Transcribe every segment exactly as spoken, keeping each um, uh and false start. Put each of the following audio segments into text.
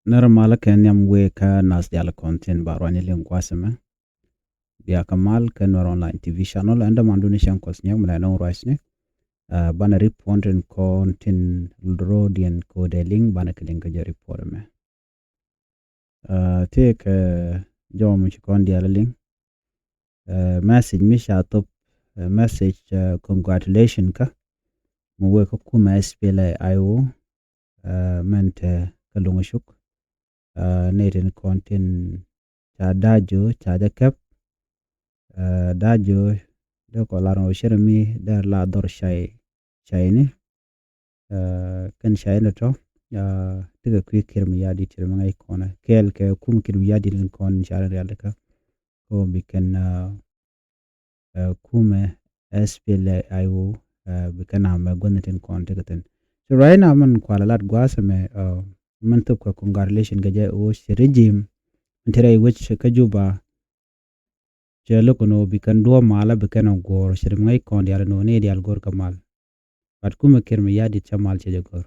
Nɛrɛ malä kɛ nhiam wëë kä nath diaal kɔn tin ba ruany liŋ gua̱a̱th ɛmɛ. Bia kɛ mal kä Nuɛr Online T V channel, ɛn däman duni cäŋ Kuɔth Nyiek mi lɛ nɔŋ ruacni. Banɛ report tin kɔn tin ro̱diɛn kɛ wä dee liŋ, banɛ kɛ liŋ kä jɛ report ɛmɛ. Tëëkɛ jɔw mi ci kɔn diaal liŋ. Message mi ca thop, message congratulation kä mi wëë kä kumɛ S P L A I O. Mɛn te kä Luŋ Cuk. Nɛy tin kɔn tin ca da̱a̱ jiö ca jɛ kɛp. Da̱a̱ jiö dee kɔ lar ŋɔ cɛ rɛ mi dee la dhɔr cay cayni. Kɛn cayni tɔ. Tikɛ kui̱ Kiir Mayardit cɛ rɛ mi ŋa̱c kɔnɛ kɛɛl kɛ kum Kiir Mayardit in kɔn ca rɛ rial kä kɔ bi kɛn kumɛ S P L A I O bi kɛn amɛ guänh tin kɔn tikɛ thin. So right now mɛn kualɛ lat gua̱a̱th ɛmɛ mɛn thop kɛ congratulation kɛ jɛ ɣöö ci regime min te rɛy wec kä Juba. Cɛ lo̱k ɛn ɣöö bi kɛn duɔ̱ɔ̱p mal a bi kɛn ɛ guɔ̱ɔ̱r cɛ ri mi ŋäc kɔn diaal ɛn ɣöö ni diaal go̱r kɛ mal. But kumɛ Kiir Mayardit cä mal cɛ jɛ go̱r.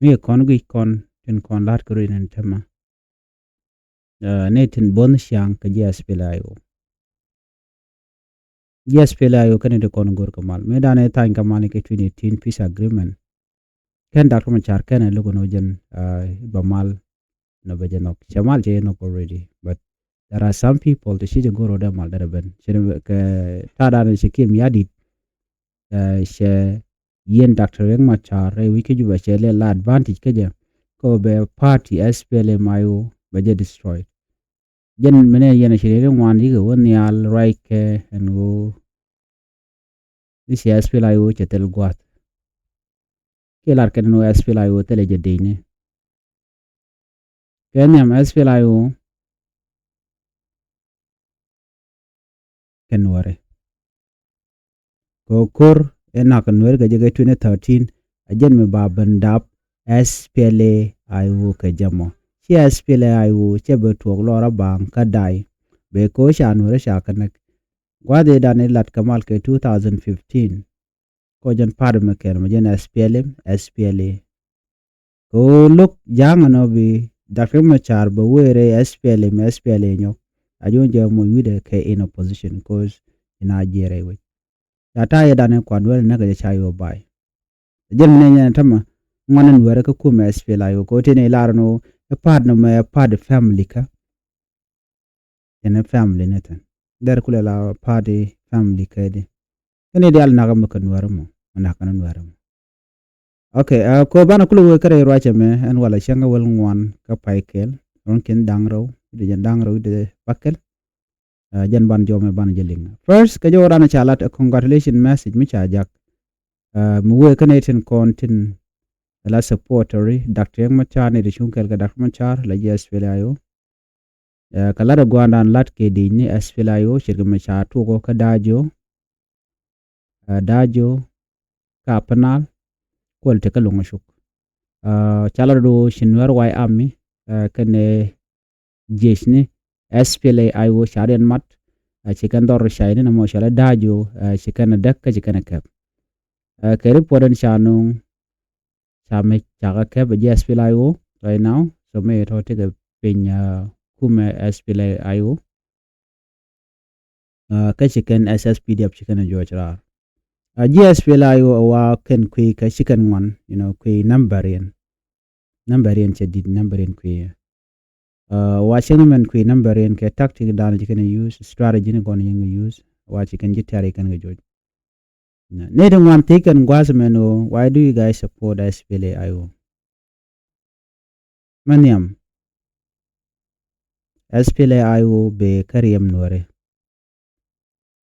Mi kɔn guic kɔn tin kɔn la̱t kɛ run in tämɛ. Ni tin bo̱n ciaŋ kɛ ji̱ S P L A I O. Ji̱ S P L A I O kɛn ti kɔn go̱r kɛ mal mi danɛ tha̱a̱ny kɛ mal ni kɛ twenty eighteen peace agreement. Kɛn Doctor Machar kɛn ɛ lo̱k ɛn ɣöö jɛn bɛ mal nɔ bɛ jɛ nhɔk. Cɛ mal cɛ jɛ nhɔk already, but there are some people ti ci jɛ go̱r ɣöö dee mal derɛ ben. Cɛ kɛ ta̱a̱ danɛ cɛ Kiir Mayardit. Cɛ yɛn Doctor Riek Machar rɛy wi̱c kä Juba cɛ lɛ la advantage kä jɛ kɛ ɣöö bɛ party S P L M I O bɛ jɛ destroyed. Jɛn minɛ yɛn a ci riet in ŋuan yikɛ wä nhial ruac kɛ ɛn ɣöö i̱ ci S P L A I O cɛ thil gua̱a̱th. Kiɛ lar kɛn ɛn ɣöö S P L A I O thilɛ jɛ dicni. Kɛ nhiam S P L A I O kɛ Nuäri. Kɛ ko̱r ɛ nak Nuäri kɛ jɛ kɛ twenty thirteen a jɛn mi ba ben dap S P L A I O kɛ jɛ mɔ. Ci S P L A I O cɛ bɛ tuɔɔk lɔra baŋ kä day. Bɛ ko̱ ca Nuäri ca kɛ näk. Gua̱a̱th ëëdan ilat kɛ mal kɛ two thousand fifteen. Kɔ jɛn party mɛ kɛn mɛ jɛn S P L M, S P L A. Kɛ ɣöö lo̱k ja̱a̱ŋ ɛnɔ bi Doctor Machar bɛ wëë rɛy S P L M, S P L A nyɔk. A jɔ̱ɔ̱n jɛ moc wi̱dɛ kɛ in opposition, cause in a jiɛɛr rɛy wec. Ca ta̱a̱ yɛ danɛ kuan wɛl näk jɛ ca yɔ ba̱a̱y. Jɛn mi nɛ nyɛn tämɛ ŋuan in wɛrɛ kä kumɛ S P L A I O kɛ ɣöö tëë ni lar ɛn ɣöö ɛ party nɔmɛ ɛ party family kä. Cɛ ni family ni thin. Dɛr kulɛ la party family kɛ di. Kɛ ni diaal nak mi kɛ Nuäri mɔ, mi nak kɛ ni Nuäri mɔ. Okay, kɛ banɛ kulɛ wee kärɛ ruacɛ mɛ ɛn walɛ cäŋ kɛ wäl ŋuan kä pay kɛl. Run kin da̱ŋ rɛw, di jɛn da̱ŋ rɛw, di bakɛl. Jɛn ban jɔmɛ ban jɛ liŋ. First, kɛ jɛ wä ran ca lat a congratulation message mi ca jak. Mi wee kä ni tin kɔn tin la supporteri Doctor Riek Machar ni di cuŋ kɛl kɛ Doctor Machar la ji̱ S P L A I O. Kɛ lat ɛ gua̱a̱ndan lat kɛ di̱c ni S P L A I O ce̱tkɛ mi ca tuɔk kä Da̱a̱ Jiö. Da̱a̱ Jiö kä Upper Nile kuɔl tekä Luŋ Cuk. Ca lat ɛ do̱ ci Nuɛr White Army kɛnɛ jiec ni S P L A I O ca riɛn mat. Ci kɛn dhɔr cayni nɔmɔ cɔalɛ Da̱a̱ Jiö ci kɛn ɛ däk kä ci kɛn ɛ kɛp. Kɛ report ɛn ca nuŋ ca mec cakɛ kɛp ɛ ji̱ S P L A I O right now. So mec tɔ̱ tekɛ piny kumɛ S P L A I O. Kä ci kɛn S S P D F ci kɛn ɛ juɔc raar. Ji̱ S P L A I O ɛ wa kɛn kui̱ kä ci kɛn ŋuan, you know, kui̱ number in. Number in cɛ di̱t, number in kui̱. Wa cäŋ mɛn kui̱ number in kɛ tactic dan ci kɛn use, strategy ni gɔn yɛn use, wa ci kɛn ji̱ tɛ̈ri kɛn kɛ joc. Ni ti ŋuan thiec kɛn gua̱a̱th mɛn ɣöö, why do you guys support S P L A I O? Mɛ nhiam, S P L A I O bee kä riɛm Nuäri.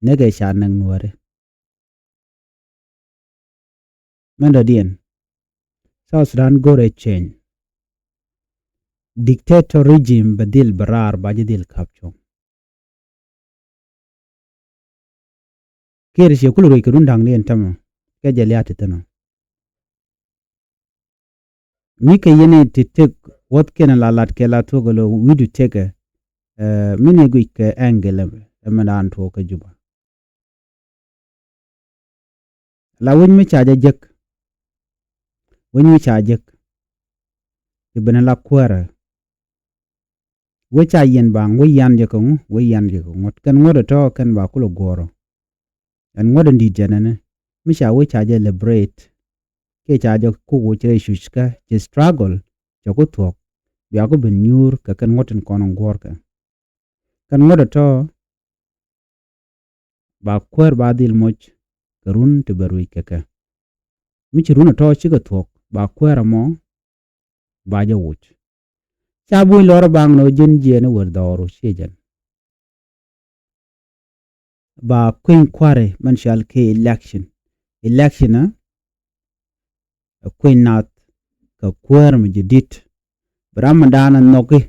Nɛkɛ ca näk Nuäri. Mɛn dɔ̱diɛn, South Sudan go̱rɛ change. Dictator regime bɛ dhil bɛ raar ba ji̱ dhil kap cuɔ̱ŋ. Kiir ciɛ kul ruec kɛ run da̱ŋdiɛn tämɛ kɛ jɛ lia̱a̱ ti thi̱n ɔ. Mi kɛ yɛn i̱ ti tëk wäthkiɛn la lat kɛ la thuɔ̱k ɛ lo̱ wi̱cdu tëkɛ. Mi ni guic kɛ angle ɛmɛ daan tuɔɔk kä Juba. La wec mi ca jɛ jek. Wec mi ca jek. Benɛ la kuäärä. Wee ca yiɛn baŋ, wee yian jɛ kɛ ŋu, wee yian jɛ kɛ ŋuɔ̱t. Kɛn ŋuɔ̱t ɛ tɔ̱ kɛn ba kulɛ guɔ̱ɔ̱rɔ. Ɛn ŋuɔ̱t in di̱t jɛn ɛnɛ. Mi ca wee ca jɛ liberate. Kiɛ ca jɛ kuk wee ci rɛy cuc kä ci struggle. Cɛ ku thuɔ̱k. Bia ku ben nyuur kɛ kɛn ŋuɔ̱t in kɔn in guɔ̱ɔ̱rkɛ. Kɛn ŋuɔ̱t ɛ tɔ̱ ba kuäär ba dhil moc kɛ run ti bɛ ruec kɛ kɛ. Mi ci run ɛ tɔ̱ cikɛ thuɔ̱k ba kuäär ɛmɔ ba jɛ wuc. Ca buny lɔr baŋ nɔ ji̱n jiɛn i̱ wër dhɔru ciɛ jɛn. Ba kueny kua̱ri mɛn cual kɛ election. Election ɛ kueny nath kɛ kuäär mi ji̱ di̱t. Bi ram mi da̱a̱n ɛ nhɔki.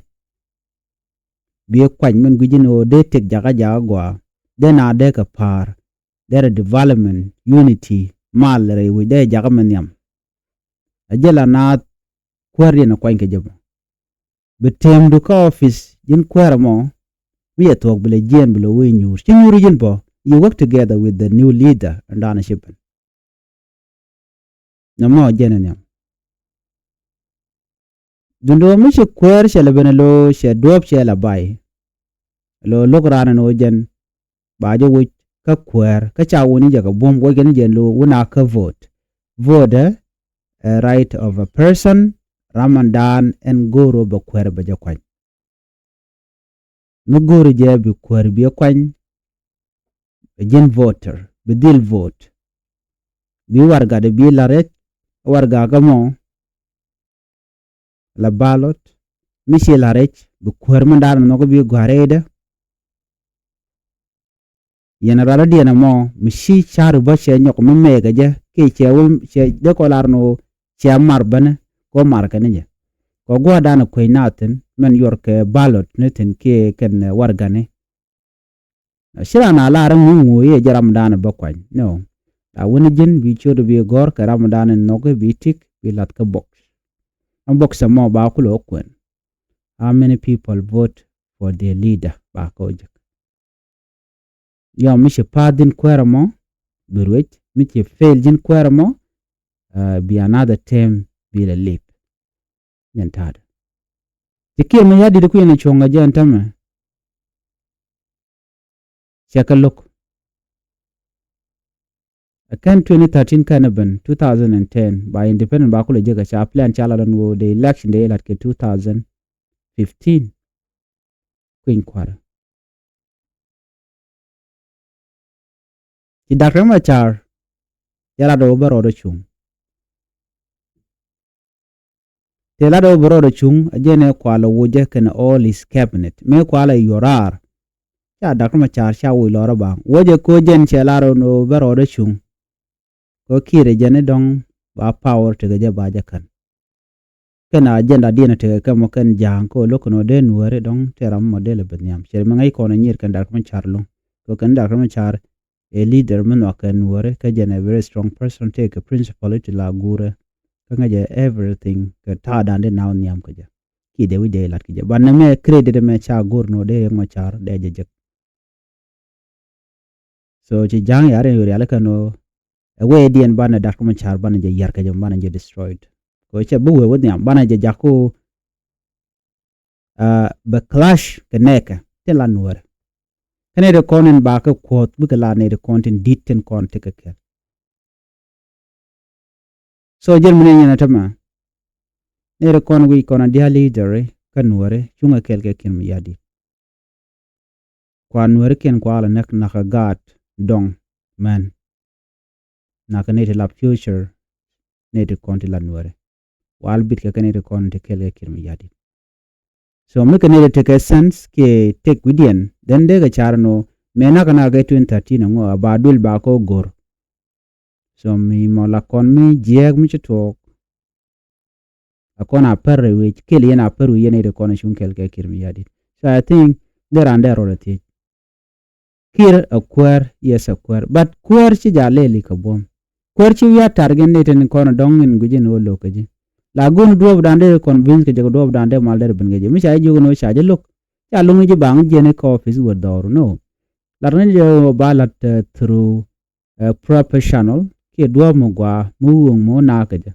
Bi kuany mɛn gui̱c in ɣöö dee tëk jakä jakä gɔaa. Dee na dee kɛ pa̱a̱r. Derɛ development, unity, mal rɛy wi̱c dee jakä mi nhiam. A jɛ la naath kuäärdiɛn a kuany kɛ jɛ bä. Bi tëëmdu kä office ji̱n kuäärä mɔ, mi yɛ thuɔ̱k bi lɛ jiɛɛn bi lɛ wee nyuur. Ci nyuur ji̱n bä, you work together with the new leader ɛn da̱a̱n a ci ben. Nɔmɔ jɛn ɛ nhiam. Duundɛ mi ci kuäär cɛ lɛ ben ɛ lo̱o̱ cɛ duɔ̱ɔ̱p cɛ lɛ bay. Ɛ lo̱o̱ lo̱k raan ɛn ɣöö jɛn ba jɛ woc kä kuäär kä ca wuni jɛ kɛ buɔ̱m woc kɛn jɛ lo̱o̱ wun a kä vote. Vote ɛ right of a person, ram ɛn daan ɛn go̱o̱r ɣöö bɛ kuäär bɛ jɛ kuany. Mi go̱o̱ri jɛ bi kuäär bi kuany. Ji̱n voter bi dhil vote. Bi warɛgak di bi la rɛc warɛgak kä mɔ. La ballot mi ci la rɛc bi kuäär mi da̱a̱n nhɔk bi gua̱a̱r rɛydä. Yɛn ralä diɛn ɛmɔ mi ci ca̱r bä cɛ nyɔk mi mɛɛkɛ jɛ kiɛ cɛ wä cɛ dee kɔ lar ni wä cɛ mar bänä kɔ mar kɛn jɛ. Kɔ gua̱a̱r da̱a̱n kuec na thi̱n mɛn yuɔr kɛ ballot ni thi̱n kiɛ kɛn warɛgani. Ci ran a lar ŋuŋ ŋu i̱ jɛ ram da̱a̱n bä kuany ni wä. La wun ji̱n bi ciöt bi gɔ̱r kɛ ram da̱a̱n nhɔk bi tik bi lath kä box. Ram box ɛmɔ ba kulɛ wä kuɛn. How many people vote for their leader ba kɛ wä jek. Yɔ mi ci pa̱a̱th ji̱n kuäärä mɔ bi ruec mi ci fail ji̱n kuäärä mɔ. Bi another term bi lɛ lip. Nyɛn ta̱a̱dɛ ci kiɛ mi ya̱ di̱t kui̱n cuɔ̱ŋ ɛ jɛn tämɛ. Cɛ kɛ lo̱k. Ɛ kɛn twenty thirteen kɛn ɛ ben two thousand and ten ba independent ba kulɛ jek ɛ ca plan ca la dɔn ɣöö dee election dee lat kɛ two thousand fifteen. Kui̱ny kuarɛ. Ci Dak Riek Machar cɛ lat ɣöö bä rɔɔdɛ cuŋ. Tëë lat ɣöö bä rɔɔdɛ cuŋ a jɛn ɛ kualɛ wucɛ kɛnɛ all his cabinet mëë kualɛ yuɔr raar. Ca Dak Riek Machar ca wuc lɔrä baŋ wucɛ ko̱ jɛn cɛ lat ɣöö bä rɔɔdɛ cuŋ. Kɛ Kiir ɛ jɛn i̱ dɔ̱ŋ ba power tekɛ jɛ ba jɛ kän. Kɛn agenda diɛn a tekɛ kɛ mɔ kɛn ja̱a̱ŋ kä lo̱k kɛn ɔ dee nuääri dɔ̱ŋ tëë ram mɔ dee lɛ bɛ nhiam cɛ mi ŋäc kɔn a nyier kɛn Dak Machar lo̱ŋ. Kɛ kɛn Dak Machar ɛ leader mi nhɔakɛ nuääri kä jɛn a very strong person tëë kɛ principle ti la guurɛ. Kä ŋäcɛ everything kɛ ta̱a̱dan dee na wä nhiam kɛ jɛ. Kiɛ dee wi̱c dee lat kɛ jɛ banɛ mɛ credit mɛ ca go̱r ni wä dee Riek Machar dee jɛ jek. So ci ja̱a̱ŋ ya̱r in rialikä ni wä ɛ wee diɛn banɛ Dak Machar banɛ jɛ yar kɛ jɛ banɛ jɛ destroyed. Kɛ cɛ bi wee wä nhiam banɛ jɛ jaku bɛ clash kɛ nɛɛkɛ tin la nuɔrɛ. Kä nɛy ti kɔn in ba kɛ kuɔth bikɛ la nɛy ti kɔn tin di̱t tin kɔn ti kɛ kɛl. So jɛn mi ni nyɛn a tämɛ nɛy ti kɔn wi̱c kɔn a dia̱ leader kä nuɔrɛ cuŋɛ kɛl kɛ kin mi ya̱ di̱t. Kua nuääri kiɛn kua la näk nakä gaat dɔŋ mɛn. Nakä nɛy ti la future nɛy ti kɔn ti la nuääri. Wal bit kɛ kɛ nɛy ti kɔn ti kɛl kɛ Kiir mi ya̱di̱t. So mi kɛ nɛy ti tekɛ sense kiɛ tek wi̱diɛn then dee kɛ car ni wä mɛ nakä nakä kɛ twenty thirteen ɛŋɔ a ba duël ba kɛ wä go̱r. So mi mɔ la kɔn mi jiɛɛk mi ci tuɔɔk. A kɔn a pär rɛy wec kil yɛn a pär wi̱i̱ yɛn iti kɔn a cuŋ kɛl kɛ Kiir mi ya̱di̱t. So I think dee raan dee rɔɔdɛ thiec. Kiir a kuäär, yes a kuäär, but kuäär ci ja̱ lɛli kɛ buɔ̱m. Kuäär ci wi̱i̱ a tar gɛn ni tin kɔn a dɔ̱ŋ in gui̱c in wä lo̱k kɛ ji̱. La go̱n duɔ̱ɔ̱p dan dee convince kɛ jɛ kɛ duɔ̱ɔ̱p dan dee mal dee rɛ ben kɛ ji̱ mi ca ji̱ jiök in wä ca ji̱ lo̱k. Ca lo̱ŋ ni ji̱ baŋ jiɛn i̱ kɛ office wä dhɔru no. Lat ni jɛ wä ba lat through professional kiɛ duɔ̱ɔ̱p mi gɔaa mi wuŋ mi wä naak kɛ jɛ.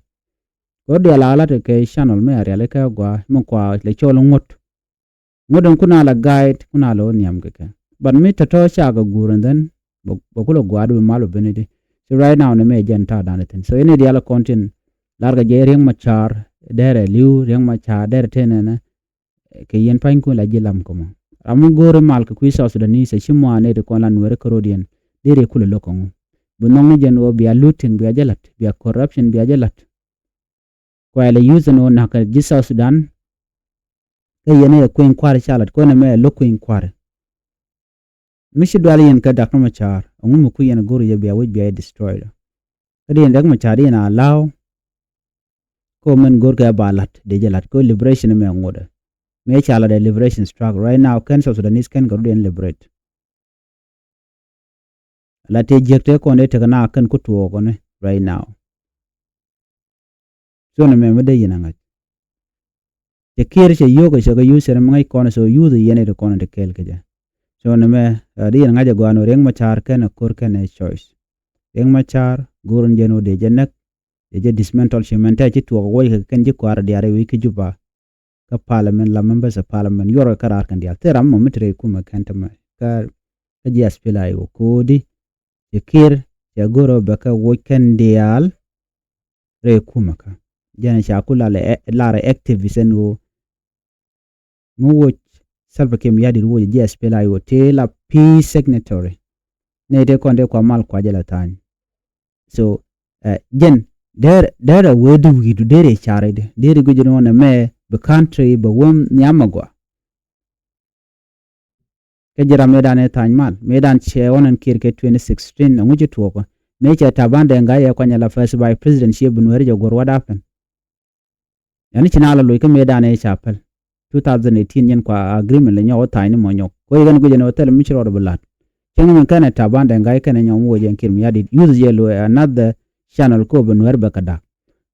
Kɛ ɣöö diaal a lat kɛ channel mi a rialikä gua̱a̱ mi kua lɛ cɔl ŋuɔ̱t. Ŋuɔ̱t in kun a la guide, kun a la wä nhiam kɛ kɛ. But mi tɔ̱tɔ̱ cakɛ guur and then bɛ, bɛ kulɛ gua̱a̱r di bi mal bɛ ben di. So right now ni mɛ jɛn ta̱a̱ dan ithin. So ini diaal kɔn tin lar kɛ jɛ Riek Machar, derɛ li̱w, Riek Machar derɛ tenɛ nɛ, kɛ yɛn panykun la ji̱ lam kɛ mɔ. Ram mi go̱o̱ri mal kɛ kui̱ South Sudanese, ci mua̱a̱n nɛy ti kɔn la Nuɛri kärɔ̱diɛn, deri kulɛ lo̱k kɛ ŋu. Bi nhɔk ni jɛn ɣöö bia looting, bia jɛ la̱t, bia corruption, bia jɛ la̱t. Kuɛ lɛ use ni ɣöö na̱k kɛ ji̱ South Sudan. Kä yɛn ɛ kueny kua̱r ca la̱t, kuɛn ɛmɛ ɛ lo̱k kueny kua̱r. Mi ci dual yɛn kä Doctor Machar, ɛŋu mi ku yɛn go̱o̱ri jɛ bia wec bia jɛ destroyed? Kä di yɛn Riek Machar di yɛn a la̱w. Kä mɛn go̱o̱r kɛ ba la̱t, dee jɛ la̱t, kä liberation mɛ ŋuɔ̱t ɛ. Mëë ca la̱t ɛ liberation struggle right now, kɛn South Sudanese kɛn kɛ rut yɛn liberate. La tëë jiäk tëë kɔn dee tekɛ na kɛn ku tuɔɔk kɔni right now. So ni mɛ mi dee yɛn a ŋa̱c. Cɛ Kiir cɛ yio̱o̱k cɛ kɛ yuuth cɛ ni mi ŋa̱c kɔn, so yuuth yɛn iti kɔn ti kɛɛl kɛ jɛ. So ni mɛ, uh, dee yɛn ŋa̱c a gɔaa ni Riek Machar kɛn a ko̱r kɛn a choice. Riek Machar go̱o̱r ni jɛn wä dee jɛ näk, dee jɛ dismantle ci mɛn tɛ ci tuɔɔk wec kɛ kɛn ji̱ kua̱r diaar i̱ wi̱i̱ kä Juba. Kä parliament, la members of parliament, yuɔrkɛ kä raar kɛn diaal. Thil ram mɔ mi te rɛy kumɛ kɛn tämɛ kä, kä ji̱ SPLA-IO ko̱di. Cɛ Kiir cɛ go̱r ɔ bɛ kɛ woc kɛn diaal rɛy kumɛ kä. Jɛn ca ku lar ɛ, lar ɛ activist ɛn ɣöö mi woc Salva Kiir Mayardit woc ji̱ SPLA-IO tëë la peace signatory. Nɛy tëë kɔn tëë kua mal kua jɛ la tha̱a̱ny. So, uh, jɛn der, der a wee di wi̱i̱du der i̱ cari di, der i̱ guic ni ɣɔn ɛmɛ bi country bɛ wem nhiam a gɔaa. Kä ji̱ ram mëëdan ëë tha̱a̱ny mal, mëëdan cɛ ɣɔn ɛn Kiir kɛ twenty sixteen, ɛŋu ci tuɔɔkä? Mëë cɛ Taban Deng Gai ɛ kuany ala first vice president, ciɛ bi Nuɛri jɛ guɔ̱r, what happened? Yani ci na la loc kä mëëdan ëë ca päl. Two thousand eighteen yɛn kua agreement lɛ nyɔk wä tha̱a̱ny ni mɔ nyɔk. Kɔ yɛ kɛn guic ɛn wä thilɛ mi ci rɔɔd bi la̱t. Cäŋ min kɛnɛ Taban Deng Gai kɛnɛ nyɔk mi wä jɛ ɛn Kiir Mayardit. Use jɛ lo another channel ko bi Nuɛr bɛ kɛ da̱k.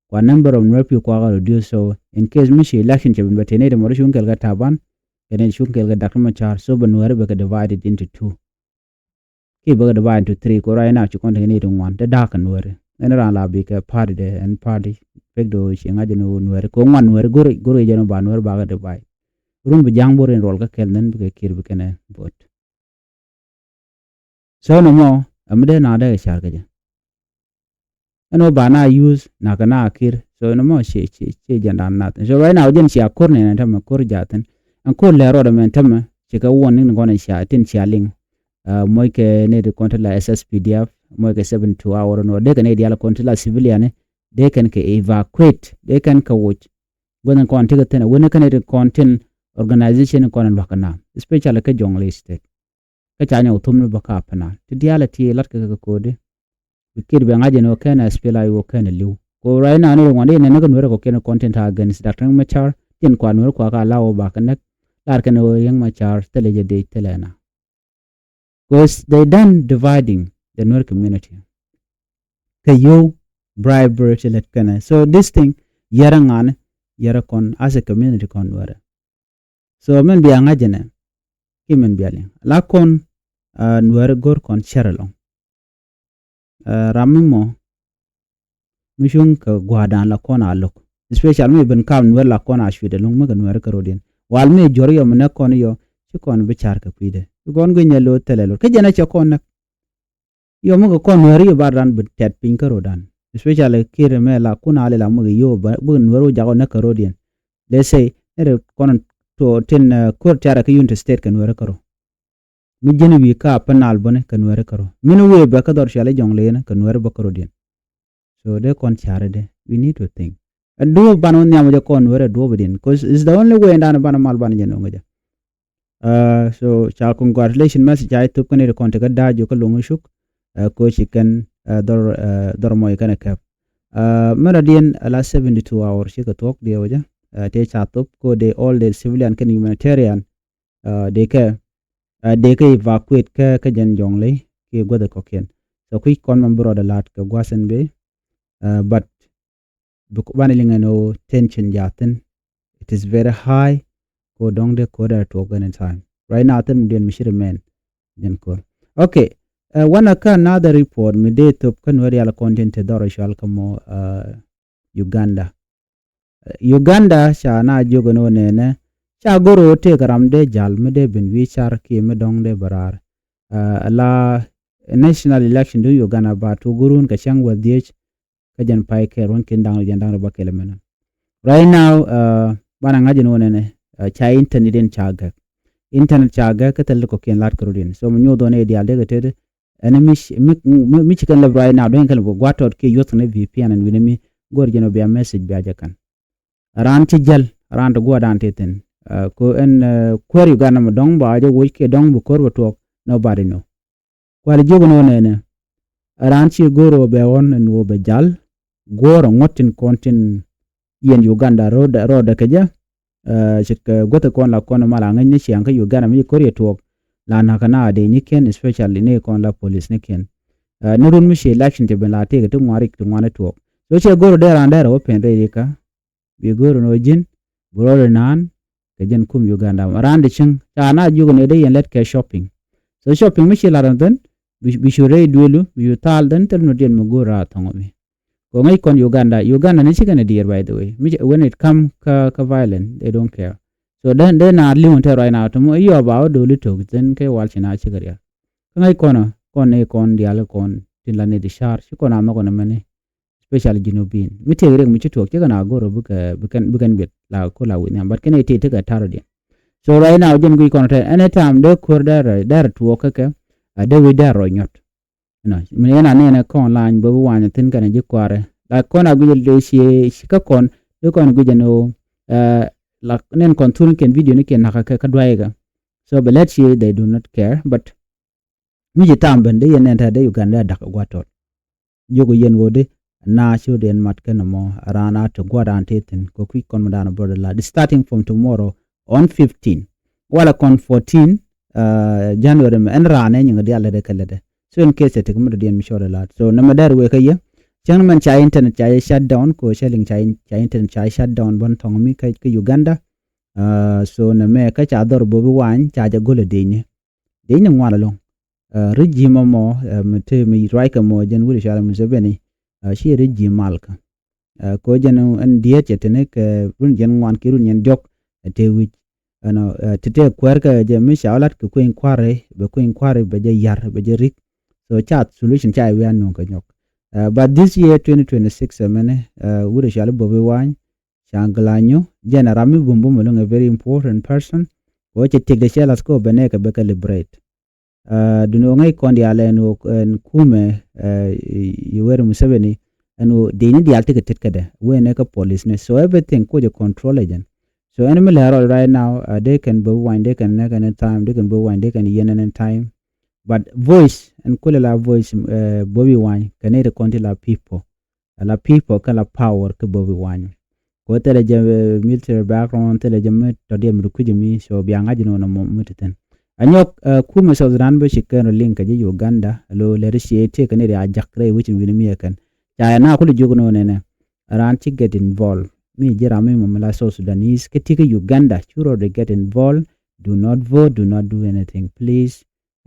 Kua number of Nuɛr pi kua kɛ reduce, so in case mi ci election cɛ bin bɛ tëë nɛy ti mɔ ri cuŋ kɛl kɛ Taban, kɛ nɛy ti cuŋ kɛl kɛ Doctor Machar, so bi Nuɛr bɛ kɛ divided into two. Kiɛ bɛ kɛ divide into three, kɛ right now ci kɔn tekɛ nɛy ti ŋuan, te da̱a̱k kɛ Nuɛri. Ɛn raan la bikɛ party dɛ, ɛn party pek do ci ŋa̱c ɛn Nuɛri. Kɛ ŋuan Nuɛri, go̱r, go̱r jɛn ba Nuɛri bakɛ divide. Run bi ja̱a̱ŋ bo̱r in ruɔl kä kɛl, then bikɛ Kiir bikɛ nɛ vote. So nɔmɔ, ɛm dee na dee kɛ car kɛ jɛ. Ɛn wä ba na use, na kɛ na Kiir. So nɔmɔ ci, ci, ci jɛn dan nath. So right now, jɛn cia ko̱r nɛn ɛn tämɛ, ko̱r jathin. Ɛn ko̱r lɛ ruɔdɛ mɛn tämɛ, ci kɛ warning ni gɔn cia, tin cia liŋ. Uh, mɔc kɛ nɛy ti kɔn ti la SSPDF, mɔc kɛ seventy two hour nɔ, dee kɛ nɛy diaal kɔn ti la civilian ni, dee kɛn kɛ evacuate, dee kɛn kɛ woc. Guäth ni kɔn ti kɛ thin, wen ni kɛ nɛy ti kɔn tin organization kɔn lua̱k kɛ na, especially kä Jonglei State. Kä ca nyɔk thum ni bä ka Upper Nile. Ti diaal ti lat kɛ kɛ ko̱di. Bi Kiir bɛ ŋa̱c ɛn ɣöö kɛn SPLA-IO kɛn li̱w. Ko right now ni ri ŋuan di nɛn ni kä Nuɛri kɔ kiɛn kɔn tin ta̱a̱ against Doctor Machar. Tin kua Nuɛri kua ka la wä ba kɛ näk. Lar kɛn ɣöö Riek Machar thilɛ jɛ dee thilɛ na. 'Cause they done dividing the Nuer community. Kɛ yio̱w bribery ti lät kɛnɛ. So this thing, yɛrɛ ŋa̱ni, yɛrɛ kɔn as a community kɔn Nuɛri. So min bia ŋa̱c jɛ nɛ, ki min bia liŋ. La kɔn, uh, Nuɛri go̱r kɔn cɛr ɛlɔ̱ŋ. Uh, ram mi mɔ, mi cuŋ kɛ gua̱a̱dan la kɔn a lo̱k. Especially mi ben kam Nuɛri la kɔn a cuit ɛlɔ̱ŋ mi kɛ Nuɛri kärɔ̱diɛn. Wal mi jɔr yɔ mi nɛ kɔn yɔ, ci kɔn bi car kɛ kui̱dɛ. Ci kɔn gui̱ny ɛ lo̱ thilɛ lo̱. Kä jɛn ɛ cɛ kɔn näk. Yɔ mi kɛ kɔn Nuɛri yɔ bar dan bi tɛt piny kärɔ̱dan. Especially Kiir mɛ la kun a lɛ la mi kɛ yɔ ba, bi Nuɛri wä jakɔ näk kärɔ̱diɛn. Let's say, nɛrɛ kɔn to tin, uh, ko̱r tiarɛ kä Unity State kɛ Nuɛri kärɔ̱. Mi ji̱n wi̱i̱ ka Upper Nile bäni kɛ Nuɛri kärɔ̱. Min wëë bɛ kä dhɔr cuali Jɔŋlei ni kɛ Nuɛri bä kärɔ̱diɛn. So dee kɔn cari dee. We need to think. Ɛ duɔ̱ɔ̱p banɛ wä nhiam jɛ kɔn Nuɛri ɛ duɔ̱ɔ̱p diɛn. 'Cause it's the only way in dan banɛ mal banɛ jɛ no̱ŋ jɛ. Uh, so ca congratulation message ca ithop kɛn iri kɔn ti kä da̱a̱ ji̱ kä luŋ cuk. Uh, ko ci kɛn, uh, dhɔr, uh, dhɔr mɔc kɛn ɛ kɛp. Uh, mɛn rɔ diɛn ala seventy two hour ci kɛ thuɔ̱k diɛ wä jɛ. Uh, tëë ca thop ko dee all the civilian kɛn humanitarian. Uh, dee kɛ, uh, dee kɛ evacuate kä, kä jɛn Jɔŋlei kiɛ guäth kɔ̱kiɛn. So kui̱ kɔn mɛn bi rɔɔdɛ la̱t kɛ gua̱th ɛn bee. Uh, but bi ku banɛ liŋ ɛn ɣöö tension jathin. It is very high. Ko dɔ̱ŋ dee ko̱dɛ tuɔk any time. Right now thin mi diɛn mi ci remain. Jɛn ko̱r. Okay. Uh, wanɛ kä another report mi dee thop kä Nuɛri yal kɔn tin te dhɔr cual kä mɔ, uh, Uganda. Uganda ca na jiök ɛn ɣöö nɛnɛ ca go̱r ɣöö tëëkɛ ram dee jal mi dee ben wi̱i̱ car kiɛ mi dɔ̱ŋ dee bɛ raar. La national election duŋ Uganda ba tuɔk go̱r wun kɛ cäŋ wä dhiec. Kä jɛn pay kɛɛr wän kin da̱ŋ rɔ jɛn da̱ŋ rɔ ba kɛl mɛnɛ. Right now banɛ ŋa̱c ɛn ɣöö nɛnɛ ca internet in ca gäk. Internet ca gäk kä thil kɔ̱kiɛn la̱t kärut in, so mi nyoth ɣän ɛ diaal dee kɛ tet. Ɛn mi ci kɛn lɛp right now dee kɛn lɛp gua̱t tɔt kiɛ yuɔth kɛn ɛ V P N ɛn wi̱nɛ mi go̱r jɛn ɔ bia message bia jɛ kän. Raan ci jäl, raan ti gua̱dan ti thi̱n. Ko ɛn kuäär Uganda mi dɔ̱ŋ ba jɛ woc kiɛ dɔ̱ŋ bi ko̱r bɛ tuɔɔk, nobody know. Kual jiök ni wä nɛnɛ raan ci go̱o̱r wä bɛ ɣɔn ɛn wä bɛ jal guɔ̱ɔ̱r ŋuɔ̱t tin kɔn tin yɛn Uganda rɔɔdɛ kɛ jɛ. Ce̱tkɛ guäth kɔn la kɔn mal a ŋäc ni ciaŋ kä Uganda mi ci ko̱r yɛ tuɔɔk la nakä na a dee nyikiɛn, especially ni kɔn la police nikiɛn. Ni run mi ci election cɛ ben la tëëk ti ŋuan rik ti ŋuan tuɔɔk. So cɛ go̱o̱r wä dee raan dee rɛ wä pen rɛy rikä bi go̱o̱r ni wä ji̱n bi rɔɔdɛ naan kɛ jɛn kum Uganda. Raan di cieŋ ca na jiök ni dee yɛn lɛt kɛ shopping. So shopping mi ci lat ɛn thi̱n bi cu rɛy duelu bi cu thal thi̱n thil mi diɛn mi go̱o̱r a thɔŋ mi. Kɛ ŋäc kɔn Uganda, Uganda ni cikɛ ni diɛɛr, by the way. Mi when it come kä kä violent, they don't care. So dee dee na li̱w ɛn te right now ti mi yɔɔp a wä do̱li to̱k thi̱n kɛ wal ci na cikɛ rial. Kä ŋäc kɔn kɔn ni kɔn diaal kɔn tin la ni di car ci kɔn a nhɔk ɛn mɛni. Especially Junubin mi tëëk riɛk mi ci tuɔɔk cikɛ na go̱r bikɛn bikɛn biɛt la ku la wi̱n nhiam, but kɛn ɛ tëëk tekɛ ta̱r diɛn. So right now jɛn guic kɔn tɛ anytime dee kuäär dee rɛ dee rɛ tuɔɔk kä kɛ a dee wi̱c dee rɔ nyɔt. Ɛnɔ mi ɛn a nɛn ɛ kɔn lany bä bi wany thi̱n kɛn ji̱ kuaarɛ la kɔn a guic dee cie kä kɔn dee kɔn guic ɛn ɣöö la nɛn kɔn thun kɛn video ni kɛn nakä kɛ kä duaykɛ. So bɛ lɛt cie they do not care, but mi ci tam ben dee yɛn nɛn tɛ dee Uganda dee da̱k ɛ gua̱t tɔt. Jiök yɛn ɣöö di na ci rot yɛn mat kɛn ɛmɔ raan a te gua̱dan ti thi̱n kɛ kui̱c kɔn mi da̱a̱n bä rɔ la di starting from tomorrow on fifteen wala kɔn fourteen January mɛ ɛn raan ɛ nyiŋ diaal lätdɛ kɛ lätdɛ. So in case ɛ tek mi dɔ̱diɛn mi cɔɔdɛ la̱t. So nɛmɛ dɛr wëë kä yɛ cäŋ ni mɛn ca internet ca yɛ shut down kɛ ɣöö cä liŋ ca internet ca yɛ shut down bän thɔŋ mi kä Uganda. So nɛmɛ kä ca dhɔr Bobi Wine ca jɛ go̱l ɛ dec ni dec ni ŋuan ɛlɔ̱ŋ. Regime ɛmɔ mi te mi ruackɛ mɔ jɛn wut cɔal Museveni ci regime malkä. Ko jɛn ɛn diet cɛ tini kɛ run jɛn ŋuan ki run jɛn jɔk ɛ te wi̱c. Ɛnɔ ti te kuɛɛrkɛ jɛ mi ca lat kɛ kueny kuari bɛ kueny kuari bɛ jɛ yar bɛ jɛ rik. So ca solution ca iwian nuŋ kɛ nyɔk. But this year twenty twenty-six ɛmɛni wut cɔal Bobi Wine ca glanyo jɛn a ram mi bum bum ɛlɔŋ a very important person. Ko cɛ tiek de cɛ lath ko bɛ nɛɛkɛ bɛ kɛ liberate. Duni wä ŋäc kɔn diaal ɛn wä ɛn kumɛ Yoweri Museveni ɛn wä dini diaal tikɛ tit kädɛ wä ɛn kä police ni. So everything ko jɛ control agent. So ɛn mi lɛ rɔl right now dee kɛn Bobi Wine dee kɛn nɛk any time dee kɛn Bobi Wine dee kɛn yɛn any time. But voice ɛn kulɛ la voice Bobi Wine kɛn iri kɔn ti la people. Ala people kä la power kä Bobi Wine. Ko thilɛ jɛ military background thilɛ jɛ mi tɔdiɛ mi kui̱ jɛ mi so bia ŋa̱c ni wä na mo mi ti thin. Anyɔk kumɛ South Sudan bä ci kɛn rɔ liŋ kɛ jɛ Uganda lo lɛ ri cie tiek kɛ ni ri a jak rɛ wi̱c in wi̱n mi ɛ kɛn. Ca ɛ na kulɛ jiök ni wä nɛnɛ. Raan ci get involved mi ji̱ ram mi mɔ mi la South Sudanese kä ti kä Uganda cu rɔ ri get involved. Do not vote, do not do anything please.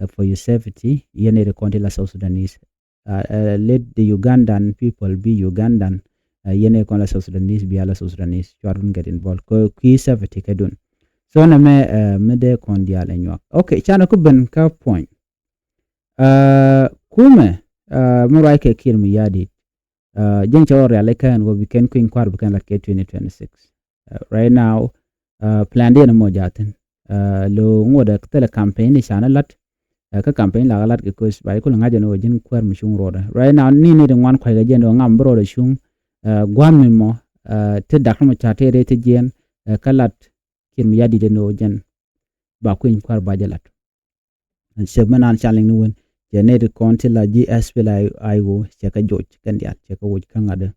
For your safety yɛn iri kɔn ti la South Sudanese. Let the Ugandan people be Ugandan. Yɛn ɛ kɔn la South Sudanese bia la South Sudanese cuarun get involved kɛ kui̱ safety kɛ dun. So nɛ mɛ mi dee kɔn diaal ɛ nyuak. Okay, canɛ ku ben kä puɔ̱ny. Kumɛ mi ruac kɛ Kiir Mayardit. Jɛn cɛ wä riali kɛn wä bi kɛn kui̱ny kuar bi kɛn la kɛ twenty twenty-six. Right now plan diɛn mɔ jathin. Lo ŋuɔdɛ thilɛ campaign ni canɛ lat. Kä campaign la lat kɛ koc ba ikul ŋa̱c ɛn wä ji̱n kuɛr mi cuŋ ruɔdɛ. Right now ni ni di ŋuan kuac kɛ jiɛn wä ŋam bi ruɔdɛ cuŋ. Guam mi mɔ ti dak mɔ ca ti ri ti jiɛn kä lat Kiir Mayardit ɛn wä jiɛn ba kui̱ny kuar ba jɛ lat. Cɛ mɛ nan can liŋ ni wen cɛ nɛy ti kɔn ti la ji̱ S P L A I O cɛ kɛ joc kɛn diaal cɛ kɛ woc kä ŋa̱t.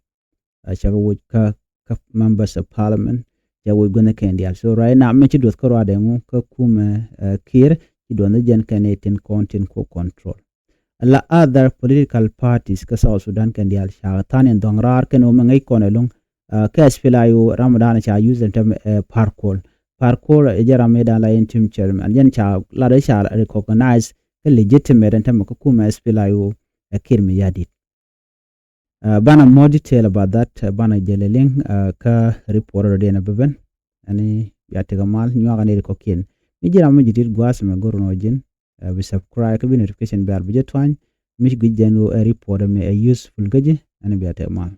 Cɛ kɛ woc kä kä members of parliament cɛ woc guänh kɛn diaal. So right now mi ci duɔth kä ruaadɛ ŋu kä kumɛ Kiir ci duɔth ni jɛn kɛn nɛy tin kɔn tin ku control. La other political parties kä South Sudan kɛn diaal ca than in dhɔŋ raar kɛn wä mi ŋäc kɔn ɛlɔŋ. Kä S P L A I O ram dan ca use in tɛm Parkol. Parkol ɛ jɛ ram mi dan la interim chairman jɛn ca lat ca recognize kä legitimate in tɛm kä kumɛ S P L A I O ɛ Kiir Mayardit. Banɛ more detail about that, banɛ jɛ lɛ liŋ kä report rɔ diɛn a bɛ ben. Ɛn bia tekɛ mal nyuakä nɛy ti kɔ̱kiɛn. Mi ji̱n ram mi ji̱ dit gua̱a̱th mɛ go̱r nɔ ji̱n, bi subscribe kä bi notification bell bi jɛ tuany. Mi guic jɛn ɣöö ɛ report mɛ ɛ useful kä ji̱. Ɛn bia tekɛ mal.